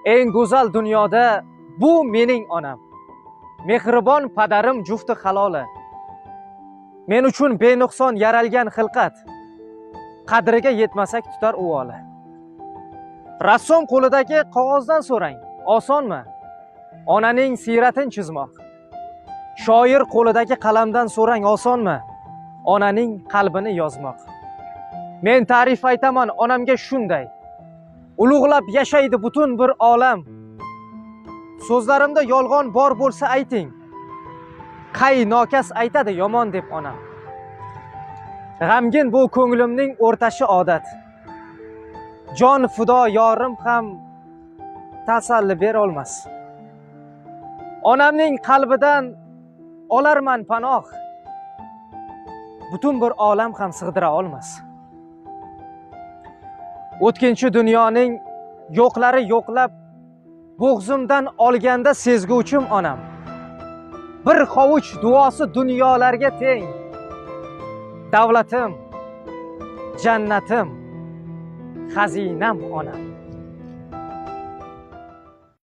Eng go'zal dunyoda bu mening onam. Mehribon padarim jufti haloli. Men uchun benuqson yaralgan xilqat. Qadriga yetmasak tutar uvoli. Rassom qo'lidagi qog'ozdan so'rang, osonmi? Onaning siyratin chizmoq. Shoir qo'lidagi qalamdan so'rang, osonmi? Onaning qalbini yozmoq. Men ta'rif aytaman onamga shunday. Ulug'lab yashaydi butun bir olam. So'zlarimda yolg'on bor bo'lsa ayting. Qay nokas aytadi yomon deb onam. G'amgin bu ko'nglimning o'rtashi odat. Jon fido yorim ham tasalli bera olmas. Onamning qalbidan olarman panoh. Butun bir olam ham sig'dira olmas. O'tkinchi dunyoning yo'qlari yo'qlab, bo'g'zimdan olganda sezguvchim onam. Bir hovuch duosi dunyolarga teng. Davlatim, jannatim, xazinam onam.